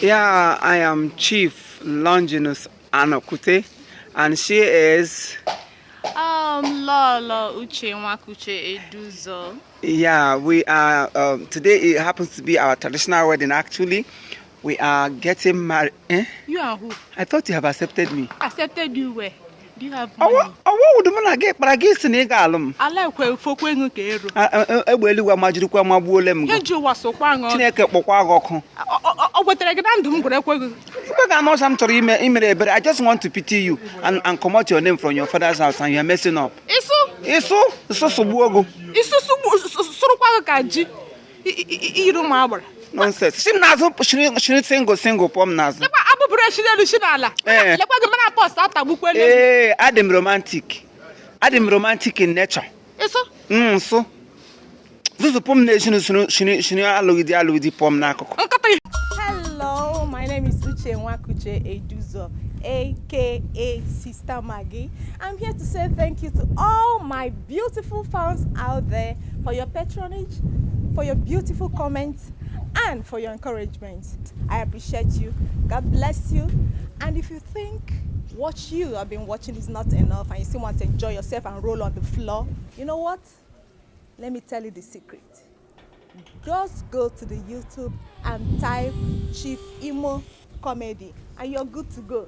Yeah, I am Chief Longinus Anokute, and she is. Lolo Uche Nwakuche Eduzo. Yeah, we are. Today it happens to be our traditional wedding. Actually, we are getting married. Eh? You are who? I thought you have accepted me. Accepted you where? Do you have Oh, money? what would the man get? But I guess in Egalum. I like Fokwengu Kero. I will go Majurukwa Mabuolem. Henju was so quang on. Chineke Pokwago. Oh, what I can do, I know some to email, but I just want to pity you and come out your name from your father's house, and you're messing up. It's so Subuogo. It's so Kaji. You don't matter. Nonsense. She single pom nas. Adam romantic. Adam romantic in nature. So. This is pom nation she already pom nako. Hello, my name is Uche Nwakuche Eduzo, aka Sister Maggi. I'm here to say thank you to all my beautiful fans out there for your patronage, for your beautiful comments, and for your encouragement. I appreciate you. God bless you. And if you think what you have been watching is not enough and you still want to enjoy yourself and roll on the floor, you know what? Let me tell you the secret. Just go to the YouTube and type Chief Imo Comedy and you're good to go.